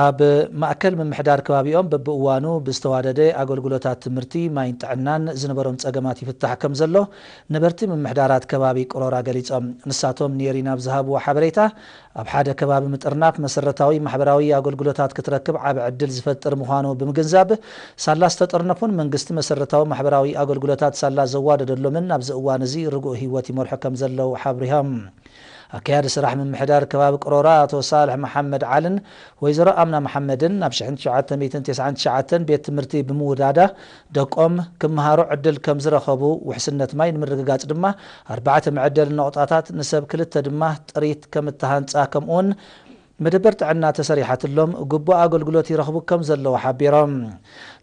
ኣብ ማእከል ምምሕዳር ከባቢኦም በብእዋኑ ብዝተዋደደ ኣገልግሎታት ትምህርቲ፣ ማይን ጥዕናን ዝነበሮም ጸገማት ይፍታሕ ከም ዘሎ ነበርቲ ምምሕዳራት ከባቢ ቅሮራ ገሊጾም። ንሳቶም ንኤሪና ኣብ ዝሃብዎ ሓበሬታ፣ ኣብ ሓደ ከባቢ ምጥርናፍ መሰረታዊ ማሕበራዊ ኣገልግሎታት ክትረክብ ዓቢ ዕድል ዝፈጥር ምዃኑ ብምግንዛብ፣ ሳላ ዝተጠርነፉን መንግስቲ መሰረታዊ ማሕበራዊ ኣገልግሎታት ሳላ ዘዋደደሎምን ኣብዚ እዋን እዚ ርጉእ ህይወት ይመርሑ ከም ዘለዉ ሓብሪሆም። ኣካያዲ ስራሕ ምምሕዳር ከባቢ ቅሮራ ኣቶ ሳልሕ መሓመድ ዓልን ወይዘሮ ኣምና መሓመድን ናብ ሽሕን ትሽዓተ ሚእትን ተስዓን ትሽዓተን ቤት ትምህርቲ ብምውዳዳ ደቆም ክመሃሩ ዕድል ከም ዝረኸቡ፣ ውሕስነት ማይ ንምርግጋጽ ድማ ኣርባዕተ መዐደሊ ነቑጣታት፣ ንሰብ ክልተ ድማ ጥሪት ከም እተሃንጻ፣ ከምኡውን መደበር ጥዕና ተሰሪሓትሎም ግቡእ ኣገልግሎት ይረኽቡ ከም ዘለዉ ሓቢሮም።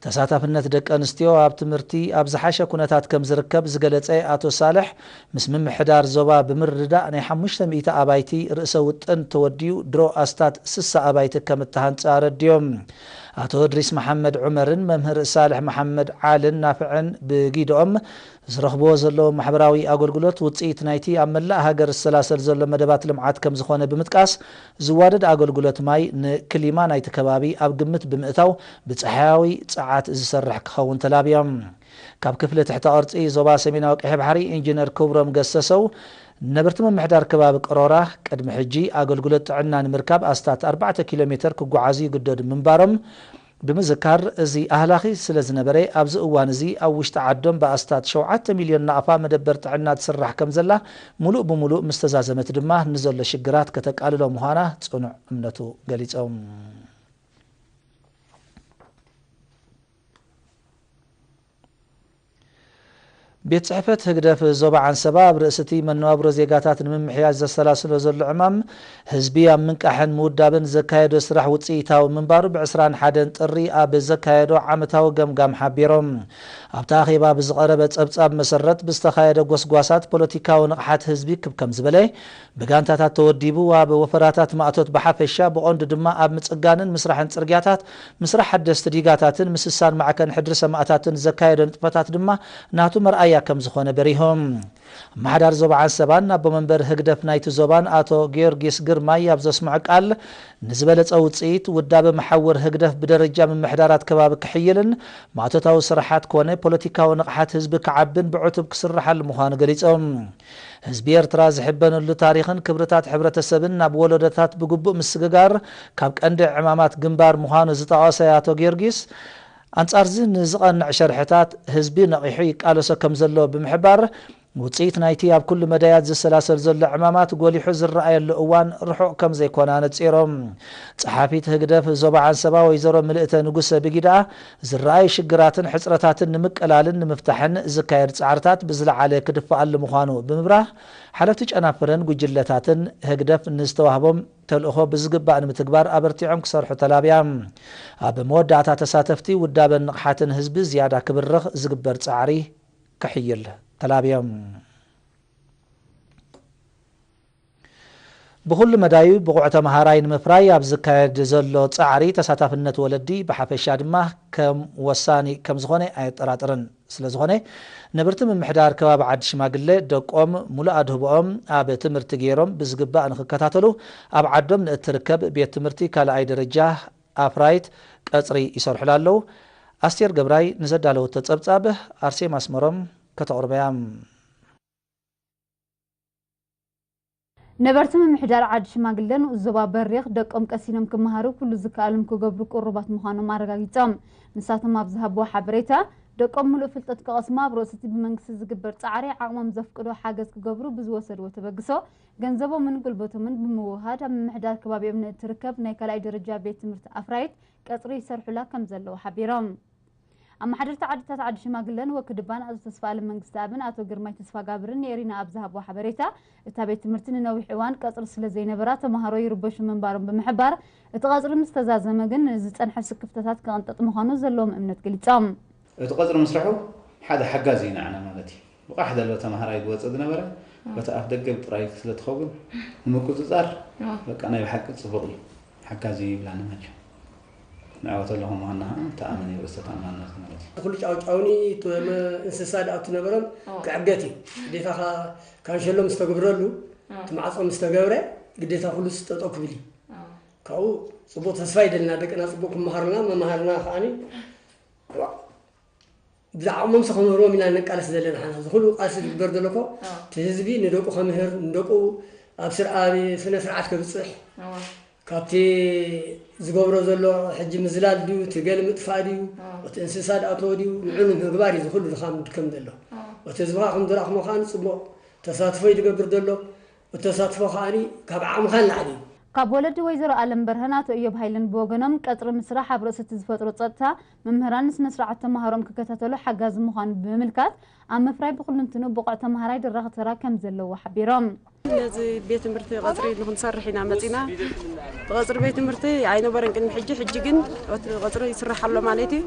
ተሳታፍነት ደቂ ኣንስትዮ ኣብ ትምህርቲ ኣብ ዝሓሸ ኩነታት ከም ዝርከብ ዝገለጸ ኣቶ ሳልሕ፣ ምስ ምምሕዳር ዞባ ብምርድዳእ ናይ ሓሙሽተ ሚእቲ ኣባይቲ ርእሰ ውጥን ተወዲኡ ድሮ ኣስታት ስሳ ኣባይቲ ከም እተሃንጸ ኣረድዮም። ኣቶ እድሪስ መሓመድ ዑመርን መምህር ሳልሕ መሓመድ ዓልን ናፍዕን ብጊደኦም ዝረኽብዎ ዘለዉ ማሕበራዊ ኣገልግሎት ውጽኢት ናይቲ ኣብ መላእ ሃገር ዝሰላሰል ዘሎ መደባት ልምዓት ከም ዝኾነ ብምጥቃስ፣ ዝዋደድ ኣገልግሎት ማይ ንክሊማ ናይቲ ከባቢ ኣብ ግምት ብምእታው ብጸሓያዊ ጸዓት ዝሰርሕ ክኸውን ተላብዮም። ካብ ክፍሊ ትሕተ ቅርጺ ዞባ ሰሜናዊ ቀይሕ ባሕሪ ኢንጂነር ክብሮም ገሰሰው፣ ነበርቲ ምምሕዳር ከባቢ ቅሮራ ቅድሚ ሕጂ ኣገልግሎት ጥዕና ንምርካብ ኣስታት ኣርባዕተ ኪሎ ሜተር ክጓዓዙ ይግደዱ ምንባሮም ብምዝካር፣ እዚ ኣህላኺ ስለ ዝነበረ፣ ኣብዚ እዋን እዚ ኣብ ውሽጢ ዓዶም ብኣስታት ሸውዓተ ሚልዮን ናቕፋ መደበር ጥዕና ትስራሕ ከም ዘላ፣ ምሉእ ብምሉእ ምስ ተዛዘመት ድማ ንዘሎ ሽግራት ከተቃልሎ ምዃና ጽኑዕ እምነቱ ገሊጾም። ቤት ጽሕፈት ህግደፍ ዞባ ዓንሰባ ኣብ ርእሲ እቲ መነባብሮ ዜጋታት ንምምሕያሽ ዘሰላስሎ ዘሎ ዕማም፣ ህዝቢ ኣብ ምንቃሕን ምውዳብን ዘካየዶ ስራሕ ውጽኢታዊ ምንባሩ ብዕስራን ሓደን ጥሪ ኣብ ዘካየዶ ዓመታዊ ገምጋም ሓቢሮም። ኣብቲ ኣኼባ ብዝቐረበ ጸብጻብ መሰረት ብዝተኻየደ ጎስጓሳት ፖለቲካዊ ንቕሓት ህዝቢ ክብ ከም ዝበለ፣ ብጋንታታት ተወዲቡ ኣብ ወፈራታት ማእቶት ብሓፈሻ፣ ብቐንዱ ድማ ኣብ ምጽጋንን ምስራሕን ጽርግያታት፣ ምስራሕ ሓደስቲ ዲጋታትን ምስሳን ማዕከን ሕድሪ ሰማእታትን ዘካየዶ ንጥፈታት ድማ ናቱ መርኣያ ከም ዝኾነ በሪሆም። ኣመሓዳሪ ዞባ ዓንሰባን ኣቦ መንበር ህግደፍ ናይቲ ዞባን ኣቶ ጊዮርጊስ ግርማይ ኣብ ዘስምዖ ቃል፣ ንዝበለጸ ውጽኢት ውዳበ መሓውር ህግደፍ ብደረጃ ምምሕዳራት ከባቢ ክሕይልን ማእቶታዊ ስራሓት ኮነ ፖለቲካዊ ንቕሓት ህዝቢ ክዓብን ብዕቱብ ክስርሓሉ ምዃኑ ገሊጾም። ህዝቢ ኤርትራ ዝሕበነሉ ታሪኽን ክብርታት ሕብረተሰብን ናብ ወለዶታት ብግቡእ ምስግጋር ካብ ቀንዲ ዕማማት ግንባር ምዃኑ ዝጠቐሰ ኣቶ ጊዮርጊስ፣ ኣንጻርዚ ንዝቐንዕ ሸርሕታት ህዝቢ ነቒሑ ይቃለሶ ከም ዘሎ ብምሕባር፣ ውጽኢት ናይቲ ኣብ ኩሉ መዳያት ዝሰላሰል ዘሎ ዕማማት ጎሊሑ ዝረኣየሉ እዋን ርሑቕ ከም ዘይኮነ ኣነጺሮም። ጸሓፊት ህግደፍ ዞባ ዓንሰባ ወይዘሮ ምልእተ ንጉሰ ብጊድኣ፣ ዝረኣዩ ሽግራትን ሕጽረታትን ንምቅላልን ንምፍታሕን ዝካየድ ጻዕርታት ብዝለዓለ ክድፈኣሉ ምዃኑ ብምብራህ፣ ሓለፍቲ ጨናፍርን ጉጅለታትን ህግደፍ ንዝተዋህቦም ተልእኾ ብዝግባእ ንምትግባር ኣበርቲዖም ክሰርሑ ተላብያ። ኣብ መወዳእታ፣ ተሳተፍቲ ውዳበን ንቕሓትን ህዝቢ ዝያዳ ክብርኽ ዝግበር ጻዕሪ ክሕይል ተላብዮም። ብኹሉ መዳዩ ብቑዕ ተመሃራይ ንምፍራይ ኣብ ዝካየድ ዘሎ ጻዕሪ፣ ተሳታፍነት ወለዲ ብሓፈሻ ድማ ከም ወሳኒ ከም ዝኾነ ኣየጠራጥርን። ስለ ዝኾነ፣ ነበርቲ ምምሕዳር ከባቢ ዓዲ ሽማግለ ደቆም ሙሉእ ኣድህቦኦም ኣብ ትምህርቲ ገይሮም ብዝግባእ ንክከታተሉ፣ ኣብ ዓዶም ንእትርከብ ቤት ትምህርቲ ካልኣይ ደረጃ ኣፍራይት ቀጽሪ ይሰርሑላ ኣለዉ። ኣስቴር ገብራይ ንዘዳለወቶ ጸብጻብ ኣርሴማ ኣስመሮም ከተቕርበያ። ነበርቲ ምምሕዳር ዓዲ ሽማግለ ንኡስ ዞባ በሪኽ ደቆም ቀሲኖም ክመሃሩ ኩሉ ዝከኣሎም ክገብሩ ቅሩባት ምዃኖም ኣረጋጊጾም። ንሳቶም ኣብ ዝሃብዎ ሓበሬታ፣ ደቆም ምሉእ ፍልጠት ክቐስሙ ኣብ ርእሲ እቲ ብመንግስቲ ዝግበር ጻዕሪ ዓቕሞም ዘፍቅዶ ሓገዝ ክገብሩ ብዝወሰድዎ ተበግሶ፣ ገንዘቦምን ጉልበቶምን ብምውህሃድ ኣብ ምምሕዳር ከባቢኦም ንእትርከብ ናይ ካልኣይ ደረጃ ቤት ትምህርቲ ኣፍራይት ቀጽሪ ይሰርሑላ ከም ዘለዉ ሓቢሮም። ኣመሓደርቲ ዓድታት ዓዲ ሽማግለን ወክድባን ኣቶ ተስፋኣለም መንግስተኣብን ኣቶ ግርማይ ተስፋጋብርን ንኤሪና ኣብ ዝሃብዎ ሓበሬታ፣ እታ ቤት ትምህርቲ ንነዊሕ እዋን ቀጽሪ ስለ ዘይነበራ ተመሃሮ ይርበሹ ምንባሮም ብምሕባር፣ እቲ ቀጽሪ ምስ ተዛዘመ ግን ንዝጸንሐ ስክፍታታት ክቕንጠጥ ምዃኑ ዘለዎም እምነት ገሊጾም። እቲ ቀጽሪ ምስርሑ ሓደ ሓጋዚ እዩ ንዓና ማለት እዩ። ብቓሕ ዘሎ ተመሃራይ ዝወጽእ ዝነበረ በቲ ኣፍ ደገ ጥራይ ስለ ትኸውን ንምቁጽጻር በቃ ናይ ብሓቂ ጽቡቕ እዩ። ሓጋዚ ይብላኒ ማለት እዩ። ንዕወት ኣለኹም ዋና ተኣመን እዩ ርእሰ ተኣማንነት ማለት እዩ። ኩሉ ጫውጫውኒ እቲ መ-፣ እንስሳ ድኣቱ ነበረን ክዕገት እዩ። ግዴታ ካ-፣ ካንሸሎ ምስ ተገብረሉ እቲ ማዕጾ ምስ ተገብረ ግዴታ ኩሉ ጠጠው ክብል እዩ። ካብኡ ጽቡቕ ተስፋ ይደልና፣ ደቅና ጽቡቕ ክመሃሩና፣ መማህርና ከዓኒ ብዛዕባኦም ክምህርዎም ኢና ንቃለስ ዘለና። ሓና እዚ ኩሉ ቃልሲ ዝግበር ዘሎ እኮ እቲ ህዝቢ ንደቁ ከምህር፣ ንደቁ ኣብ ስር-፣ ኣብ ስነ ስርዓት ከብጽሕ፣ ካብቲ ዝገብሮ ዘሎ ሕጂ ምዝላል ድዩ፣ እቲ ገል ምጥፋእ ድዩ፣ እቲ እንስሳ ድኣተወ ድዩ፣ ንዑ ንምግባር እዩ እዚ ኩሉ ድኻም ድከም ዘሎ። እቲ ህዝብኻ ከም ዝረኣኽሞ ከኣ ጽቡቕ ተሳትፎ እዩ ዝገብር ዘሎ። እቲ ተሳትፎ ከኣ ካብ ዓቕምኻ ንላዕሊ እዩ። ካብ ወለዲ ወይዘሮ ኣለም በርሀን ኣቶ እዮብ ሃይለን ብወገኖም፣ ቀጽሪ ምስራሕ ኣብ ርእሲ እቲ ዝፈጥሮ ጸጥታ፣ መምህራን ንስነ ስርዓት ተማሃሮም ክከታተሉ ሓጋዚ ምዃኑ ብምምልካት፣ ኣብ ምፍራይ ብኹልንትኑ ብቑዕ ተማሃራይ ድራኽ ተራ ከም ዘለዎ ሓቢሮም። ነዚ ቤት ትምህርቲ ቀጽሪ ንክንሰርሕ ኢና መጺና። እቲ ቀጽሪ ቤት ትምህርቲ ኣይነበረን ቅድሚ ሕጂ፣ ሕጂ ግን እቲ ቀጽሪ ይስራሕ ኣሎ ማለት እዩ።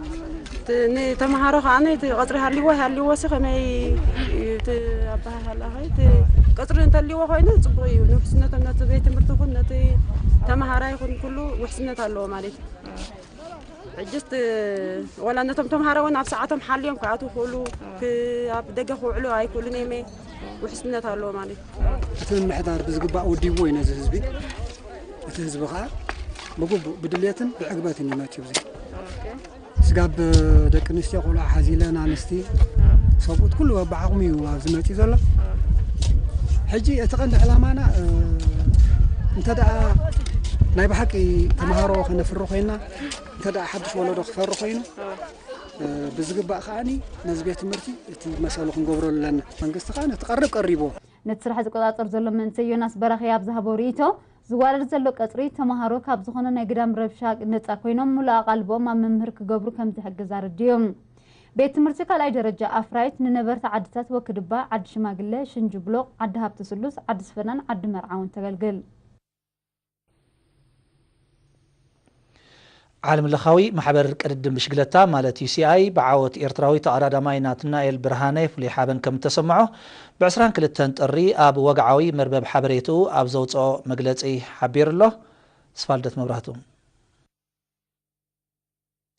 እቲ ንተምሃሮ ከዓ እቲ ቀጽሪ ሃልዎ ሃልዎ ሲ ከመይ እዩ እቲ ኣበሃህላ ኸ? እቲ ቀጽሪ እንተልዎ ኮይኑ ጽቡቕ እዩ። ንውሕስነቶም ነቲ ቤት ትምህርቲ ይኹን ነቲ ተምሃራይ ይኹን ኩሉ ውሕስነት ኣለዎ ማለት እዩ። ሕጅስ ት-፣ ወላ ነቶም ተምሃሮ እውን ኣብ ሰዓቶም ሓልዮም ክኣትዉ ይኽእሉ፣ ክ-፣ ኣብ ደገ ክውዕሉ ኣይክእሉን እዮም። ውሕስነት ኣለዎ ማለት እዩ። እቲ ምምሕዳር ብዝግባእ ወዲብዎ እዩ ነዚ ህዝቢ። እቲ ህዝቢ ከዓ ብግቡእ ብድልየትን ብዕግበትን እዩ መትዩ። እዚ ስጋብ ደቂ ኣንስትዮ ቆልዓ ሓዚለን ኣንስቲ ሰብኡት ኩሉ በብዓቕሙ እዩ ኣብዚ መፅዩ ዘሎ። ሕጂ እቲ ቀንዲ ዕላማና፣ እ፣ እንተ ደኣ ናይ ብሓቂ ተምሃሮ ከነፍሪ ኮይና፣ እንተ ደኣ ሓድሽ ወለዶ ክፈሪ ኮይኑ፣ እ፣ ብዝግባእ ከዓኒ ነዚ ቤት ትምህርቲ እቲ መሰሉ ክንገብረሉ ኣለና። መንግስቲ ከኣ ነቲ ቀረብ ቀሪብዎ። ነቲ ስራሕ ዝቆጻጸር ዘሎ መንእሰይ ዮናስ በራኺ ኣብ ዝሃቦ ርእይቶ፣ ዝዋረድ ዘሎ ቀጽሪ ተምሃሮ ካብ ዝኾነ ናይ ግዳም ረብሻ ነጻ ኮይኖም፣ ምሉእ ኣቓልቦኦም ኣብ ምምህር ክገብሩ ከም ዝሕግዝ ኣረዲኡ። ቤት ትምህርቲ ካልኣይ ደረጃ ኣፍራይት ንነበርቲ ዓድታት ወክድባ፣ ዓዲ ሽማግለ፣ ሽንጅብሎቕ፣ ዓዲ ሃብተ ስሉስ፣ ዓዲ ስፈናን ዓዲ መርዓውን ተገልግል። ዓለም ለኻዊ ማሕበር ቅድድም ብሽግለታ ማለት ዩ ሲ ኣይ ብዓወት ኤርትራዊ ተቐዳዳማይ ናትናኤል ብርሃነ ፍሉይ ሓበን ከም እተሰምዖ ብ ዕስራን ክልተን ጥሪ ኣብ ወግዓዊ መርበብ ሓበሬትኡ ኣብ ዘውፅኦ መግለፂ ሓቢሩ ኣሎ። ተስፋልደት መብራህቱ።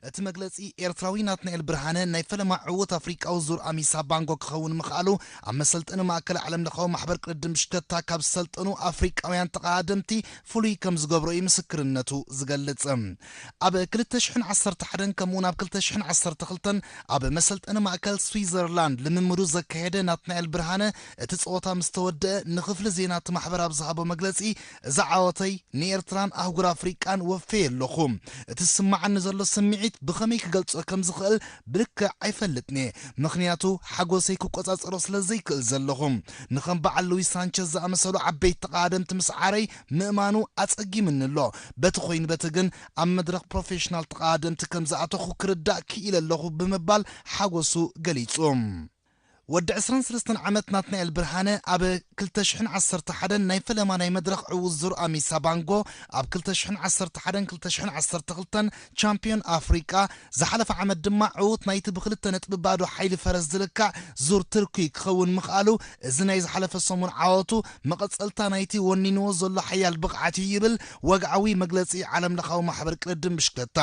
እቲ መግለጺ፣ ኤርትራዊ ናትናኤል ብርሃነ ናይ ፈለማ ዕዉት ኣፍሪቃዊ ዙር ኣሚሳ ባንጎ ክኸውን ምኽኣሉ፣ ኣብ መሰልጠኒ ማእከል ዓለምለኻዊ ማሕበር ቅድድም ብሽክለታ ካብ ዝሰልጠኑ ኣፍሪቃውያን ተቐዳደምቲ ፍሉይ ከም ዝገብሮ እዩ ምስክርነቱ ዝገልጽ። ኣብ ክልተ ሽሕን ዓሰርተ ሓደን ከምኡውን ኣብ ክልተ ሽሕን ዓሰርተ ክልተን ኣብ መሰልጠኒ ማእከል ስዊዘርላንድ ልምምዱ ዘካየደ ናትናኤል ብርሃነ፣ እቲ ጸወታ ምስ ተወደአ ንክፍሊ ዜና እቲ ማሕበር ኣብ ዝሃቦ መግለጺ፣ እዚ ዓወተይ ንኤርትራን ኣህጉር ኣፍሪቃን ወፈየ ኣለኹ። እቲ ዝስማዓኒ ዘሎ ስምዒት ብኸመይ ክገልጾ ከም ዝኽእል ብልክዕ ኣይፈልጥን እየ፣ ምኽንያቱ ሓጎሰይ ክቆጻጸሮ ስለ ዘይክእል ዘለኹ። ንኸም በዓል ሉዊስ ሳንቸዝ ዝኣመሰሉ ዓበይቲ ተቐዳደምቲ ምስዓረይ ምእማኑ ኣጸጊምኒ ኣሎ። በቲ ኮይኑ በቲ ግን ኣብ መድረኽ ፕሮፌሽናል ተቐዳደምቲ ከም ዝኣተኹ ክርዳእ ክኢለ ኣለኹ ብምባል ሓጎሱ ገሊጹ። ወዲ ዕስራን ሰለስተን ዓመት ናትናኤል ብርሃነ ኣብ ክልተ ሽሕን ዓሰርተ ሓደን ናይ ፈለማ ናይ መድረኽ ዕዉት ዙር ኣሚሳ ባንጎ፣ ኣብ ክልተ ሽሕን ዓሰርተ ሓደን ክልተ ሽሕን ዓሰርተ ክልተን ቻምፒዮን ኣፍሪቃ፣ ዝሓለፈ ዓመት ድማ ዕዉት ናይቲ ብክልተ ነጥቢ ባዶ ሓይሊ ፈረስ ዝልካዕ ዙር ቱርኪ ክኸውን ምኽኣሉ፣ እዚ ናይ ዝሓለፈ ሰሙን ዓወቱ መቐጸልታ ናይቲ ወኒንዎ ዘሎ ሓያል ብቕዓት እዩ ይብል ወግዓዊ መግለጺ ዓለምለኻዊ ማሕበር ቅድድም ብሽክለታ።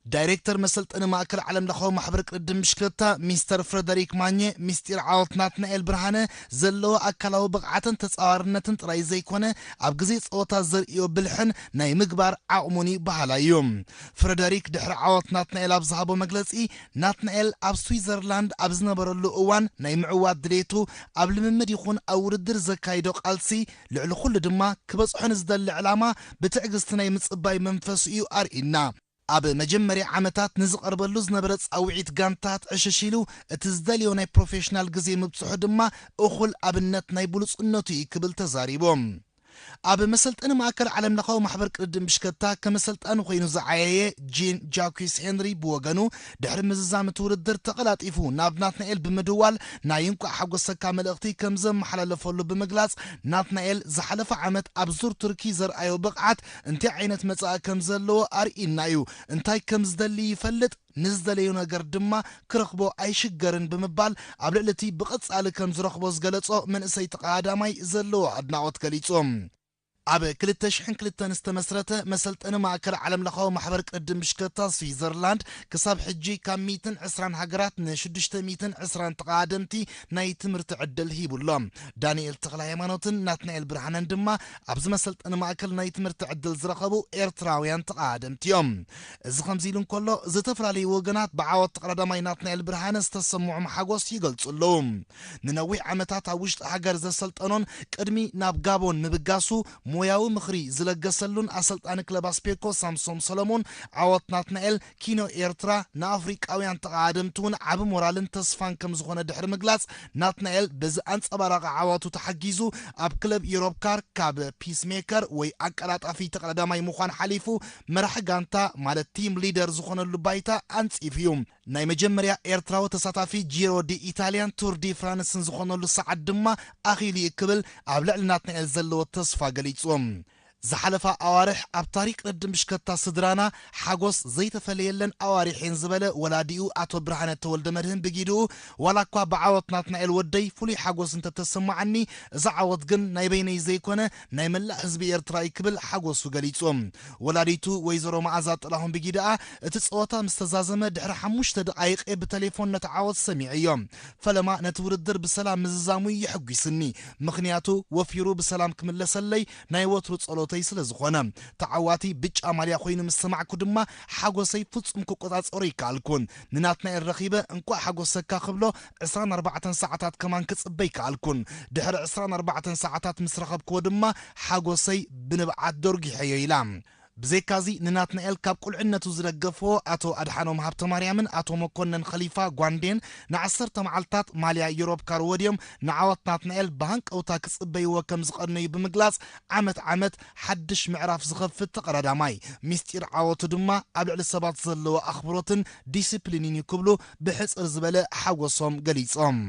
ዳይሬክተር መሰልጠኒ ማእከል ዓለምለኻዊ ማሕበር ቅድድም ብሽክለታ ሚስተር ፍረደሪክ ማኘ፣ ምስጢር ዓወት ናትናኤል ብርሃነ ዘለዎ ኣካላዊ ብቕዓትን ተጻዋርነትን ጥራይ ዘይኮነ፣ ኣብ ግዜ ጸወታ ዘርእዮ ብልሕን ናይ ምግባር ዓቕሙን እዩ በሃላይ እዩ። ፍረደሪክ ድሕሪ ዓወት ናትናኤል ኣብ ዝሃቦ መግለጺ፣ ናትናኤል ኣብ ስዊዘርላንድ ኣብ ዝነበረሉ እዋን ናይ ምዕዋት ድሌቱ፣ ኣብ ልምምድ ይኹን ኣብ ውድድር ዘካይዶ ቃልሲ፣ ልዕሊ ኩሉ ድማ ክበጽሖ ንዝደሊ ዕላማ ብትዕግስቲ ናይ ምጽባይ መንፈሱ እዩ ኣርኢና። ኣብ መጀመርያ ዓመታት ንዝቐርበሉ ዝነበረ ጻውዒት ጋንታት ዕሽሽ ኢሉ፣ እቲ ዝደልዮ ናይ ፕሮፌሽናል ግዜ ምብጽሑ ድማ እኹል ኣብነት ናይ ብሉጽነቱ እዩ ክብል ተዛሪቦም። ኣብ መሰልጠኒ ማእከል ዓለምለኻዊ ማሕበር ቅድድም ብሽክለታ ከም ኣሰልጣኒ ኮይኑ ዝዓየየ ጂን ጃኩስ ሄንሪ ብወገኑ፣ ድሕሪ ምዝዛም እቲ ውድድር ተቐላጢፉ ናብ ናትናኤል ብምድዋል ናይ እንቋዕ ሓጎሰካ መልእኽቲ ከም ዘመሓላለፈሉ ብምግላጽ፣ ናትናኤል ዝሓለፈ ዓመት ኣብ ዙር ቱርኪ ዘርኣዮ ብቕዓት እንታይ ዓይነት መጻኢ ከም ዘለዎ ኣርኢና እዩ። እንታይ ከም ዝደሊ ይፈልጥ፣ ንዝደለዮ ነገር ድማ ክረኽቦ ኣይሽገርን ብምባል ኣብ ልዕሊ እቲ ብቐጻሊ ከም ዝረኽቦ ዝገለጾ መንእሰይ ተቐዳዳማይ ዘለዎ ኣድናቖት ገሊጹ። ኣብ ክልተ ሽሕን ክልተን ዝተመስረተ መሰልጠኒ ማእከል ዓለምለኻዊ ማሕበር ቅድድም ብሽክለታ ስዊዘርላንድ፣ ክሳብ ሕጂ ካብ ሚእትን ዕስራን ሃገራት ን ሽዱሽተ ሚእትን ዕስራን ተቐዳደምቲ ናይ ትምህርቲ ዕድል ሂቡ ኣሎ። ዳንኤል ተኽለ ሃይማኖትን ናትናኤል ብርሃነን ድማ ኣብዚ መሰልጠኒ ማእከል ናይ ትምህርቲ ዕድል ዝረኸቡ ኤርትራውያን ተቐዳደምቲ እዮም። እዚ ከምዚ ኢሉ እንከሎ፣ ዝተፈላለዩ ወገናት ብዓወት ተቐዳዳማይ ናትናኤል ብርሃነ ዝተሰምዖም ሓጎስ ይገልጹ ኣለዉ። ንነዊሕ ዓመታት ኣብ ውሽጢ ሃገር ዘሰልጠኖን ቅድሚ ናብ ጋቦን ምብጋሱ ሞያዊ ምኽሪ ዝለገሰሉን ኣሰልጣኒ ክለብ ኣስፔኮ ሳምሶም ሰለሞን፣ ዓወት ናትናኤል ኪኖ ኤርትራ ንኣፍሪቃውያን ተቐዳደምቲ እውን ዓቢ ሞራልን ተስፋን ከም ዝኾነ ድሕሪ ምግላጽ፣ ናትናኤል በዚ ኣንጸባራቒ ዓወቱ ተሓጊዙ ኣብ ክለብ ዩሮፕ ካር ካብ ፒስሜከር ወይ ኣቀላጣፊ ተቐዳዳማይ ምዃን ሓሊፉ መራሒ ጋንታ ማለት ቲም ሊደር ዝኾነሉ ባይታ ኣንጺፉ እዩ። ናይ መጀመርያ ኤርትራዊ ተሳታፊ ጂሮ ዲ ኢታልያን ቱር ዲ ፍራንስን ዝኾነሉ ሰዓት ድማ ኣኺሉ እዩ ክብል ኣብ ልዕሊ ናትናኤል ዘለዎ ተስፋ ገሊጹ። ዝሓለፋ ኣዋርሕ ኣብ ታሪክ ቅድድም ብሽከታ ስድራና ሓጎስ ዘይተፈለየለን ኣዋርሕ እየን ዝበለ ወላዲኡ ኣቶ ብርሃነ ተወልደ መድህን ብጊድኡ፣ ዋላ እኳ ብዓወት ናትናኤል ወደይ ፍሉይ ሓጎስ እንተተሰማዓኒ፣ እዚ ዓወት ግን ናይ በይነይ ዘይኮነ ናይ መላእ ህዝቢ ኤርትራ እዩ ክብል ሓጎሱ ገሊጹ። ወላዲቱ ወይዘሮ መኣዛ ጥላሁን ብጊድኣ፣ እቲ ጸወታ ምስ ተዛዘመ ድሕሪ ሓሙሽተ ደቓይቕ እየ ብተሌፎን ነቲ ዓወት ሰሚዐዮ። ፈለማ ነቲ ውድድር ብሰላም ምዝዛሙ የሐጒስኒ፣ ምኽንያቱ ወፊሩ ብሰላም ክምለሰለይ ናይ ወትሩ ጸሎተይ ስለ ዝኾነ። ተዓዋቲ ብጫ ማልያ ኮይኑ ምስ ሰማዕኩ ድማ ሓጎሰይ ፍጹም ክቆጻጸሮ ይከኣልኩን። ንናትናኤል ረኺበ እንቋዕ ሓጎሰካ ክብሎ ዕስራን ኣርባዕተን ሰዓታት ከማን ክጽበ ይከኣልኩን። ድሕሪ ዕስራን ኣርባዕተን ሰዓታት ምስ ረኸብክዎ ድማ ሓጎሰይ ብንብዓት ደርጒሐዮ ኢላ። ብዘይካዚ ንናትናኤል ካብ ቁልዕነቱ ዝደገፍዎ ኣቶ ኣድሓኖም ሃብተማርያምን ኣቶ መኮነን ኸሊፋ ጓንዴን ንዓሰርተ መዓልታት ማልያ ዩሮፕ ካር ወድዮም ንዓወት ናትናኤል ብሃንቀውታ ክጽበይዎ ከም ዝቐነዩ ብምግላጽ፣ ዓመት ዓመት ሓድሽ ምዕራፍ ዝኸፍት ተቐዳዳማይ፣ ምስጢር ዓወቱ ድማ ኣብ ልዕሊ ሰባት ዘለዎ ኣኽብሮትን ዲሲፕሊንን እዩ ክብሉ ብሕጽር ዝበለ ሓጎሶም ገሊጾም።